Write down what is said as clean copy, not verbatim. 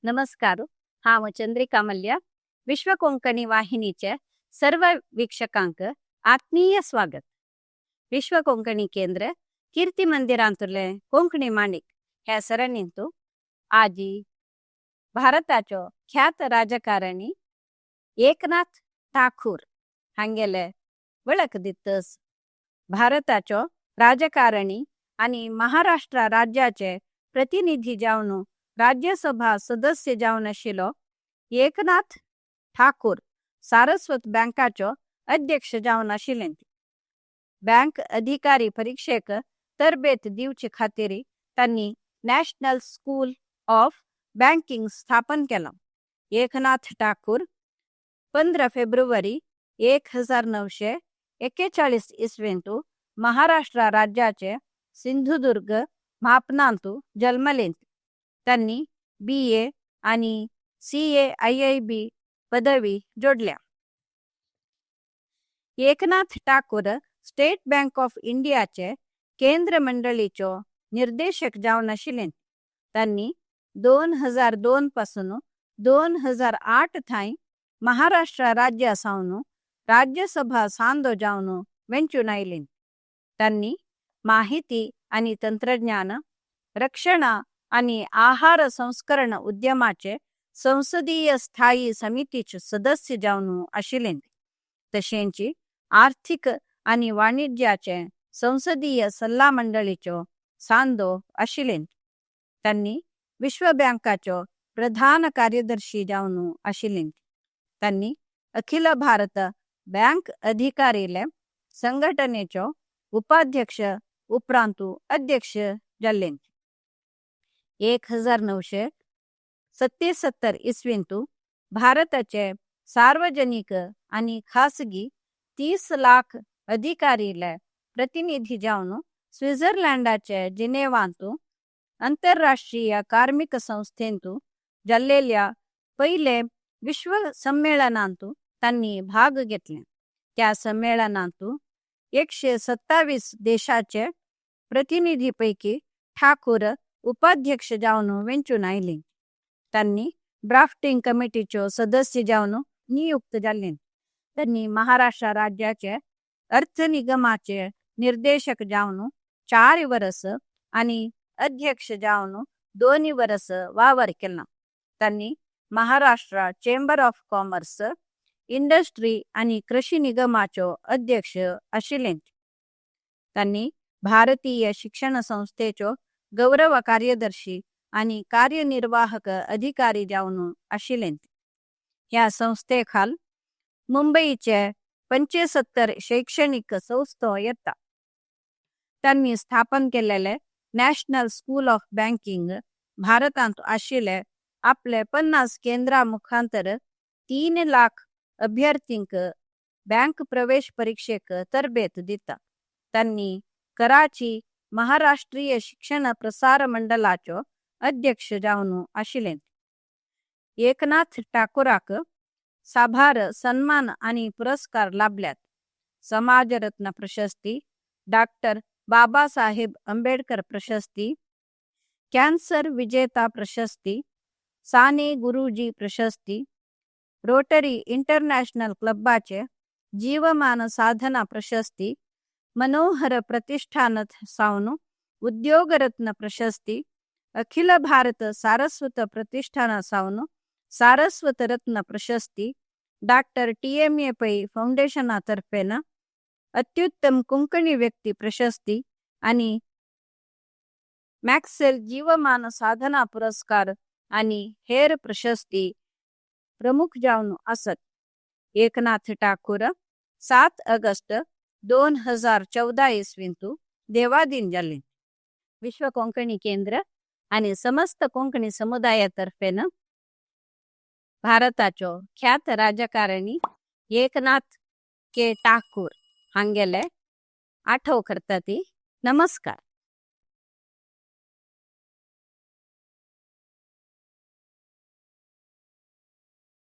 नमस्कार. हांव चंद्रिका मल्ल्या. विश्व कोंकणी वाहिनीचे सर्व वीक्षकांक आत्मीय स्वागत. विश्व कोंकणी केंद्र कीर्ती मंदिरांतुले कोंकणी माणिक ह्या सरणींतु आजी भारताचो ख्यात राजकारणी एकनाथ ठाकूर हांगेले वळख दितस. भारताचो राजकारणी आनी महाराष्ट्र राज्याचे प्रतिनिधी जावन राज्यसभा सदस्य जावन आशिल्लो एकनाथ ठाकूर सारस्वत बँकाचो अध्यक्ष जावन आशिल्ले. बँक अधिकारी परीक्षेक तरबेत दिवचे खातीर तांणी नॅशनल स्कूल ऑफ बँकिंग स्थापन केलां. एकनाथ ठाकूर 15 फेब्रुवारी 1941 इस्वेंतु महाराष्ट्र राज्याचे सिंधुदुर्ग म्हापनांतु जल्मलेंत. तांणी बी.ए. आनी सी.ए. आय.आय.बी. पदवी जोडल्या. Eknath Thakur state bank of इंडियाचे केंद्र मंडळीचो निर्देशक जावन आशिल्ले. तांणी 2002 पासून 2008 थांय महाराष्ट्र राज्या सावन राज्यसभा सांदो जावन वेंचून आयले. तांणी माहिती आनी तंत्रज्ञान, रक्षण आनी आहार संस्करण उद्यमाचे संसदीय स्थायी समितीचे सदस्य जावन आशिल्ले. तशेंच आर्थिक आनी वाणिज्याचे संसदीय सल्ला मंडळीचो सांदो आशिल्ले. तांणी विश्व बँकाचो प्रधान कार्यदर्शी जावन आशिल्ले. तांणी अखिल भारत बँक अधिकारीले संघटनेचो उपाध्यक्ष उपरांतु अध्यक्ष जाल्ले. 1977 इसवींतु भारताचे सार्वजनिक आनी खासगी 30 लाख अधिकारीले प्रतिनिधी जावन स्वित्झर्लंडाचे जिनेवांतु आंतरराष्ट्रीय कार्मिक संस्थेंतु जाल्लेल्या पयले विश्व संमेलनांतु तांणी भाग घेतले. त्या संमेलनांतु 127 देशाचे प्रतिनिधीपैकी ठाकूर उपाध्यक्ष जावन वेंचून आयले. तांणी ड्राफ्टिंग कमिटीचो सदस्य जावन नियुक्त जाल्ले. तांणी महाराष्ट्र राज्याचे अर्थ निगमाचे निर्देशक जावन 4 वर्स आनी अध्यक्ष जावन 2 वर्स वावर केला. तांणी Maharashtra chamber of commerce, industry आनी कृषी निगमाचो अध्यक्ष आशिल्ले. तांणी भारतीय शिक्षण संस्थेचो गौरव कार्यदर्शी आनी कार्यनिर्वाहक अधिकारी जावन आशिल्ले. ह्या संस्थेखाल मुंबईचे 75 शैक्षणिक संस्था येता. तांणी स्थापन केलेले नॅशनल स्कूल ऑफ बँकिंग भारतांत आशिल्ले आपले 50 केंद्रा मुखांतर 3 लाख अभ्यर्थींक बँक प्रवेश परीक्षेक तरबेत दिता. तांणी कराची महाराष्ट्रीय शिक्षण प्रसार मंडळाचो अध्यक्ष जावन आशिल्ले. एकनाथ ठाकूराक साबार सन्मान आनी पुरस्कार लाभल्यात. समाजरत्न प्रशस्ती, डॉक्टर बाबासाहेब आंबेडकर प्रशस्ती, कॅन्सर विजेता प्रशस्ती, साने गुरुजी प्रशस्ती, रोटरी इंटरनॅशनल क्लबाचे जीवमान साधना प्रशस्ती, मनोहर प्रतिष्ठान सावन उद्योगरत्न प्रशस्ती, अखिल भारत सारस्वत प्रतिष्ठान सावन सारस्वत रत्न प्रशस्ती, डॉक्टर टी.एम.ए. पै फाउंडेशनातर्फेन अत्युत्तम कोंकणी व्यक्ती प्रशस्ती आणि मॅक्सेल जीवमान साधना पुरस्कार आणि हेर प्रशस्ती प्रमुख जावन आसत. एकनाथ ठाकूर 7 ऑगस्ट 2014 इसवींतु देवाधीन जाले. विश्व कोंकणी केंद्र आणि समस्त कोंकणी समुदायातर्फेन भारताचो ख्यात राजकारणी एकनाथ के ठाकूर हांगेले आठव करता ती. नमस्कार.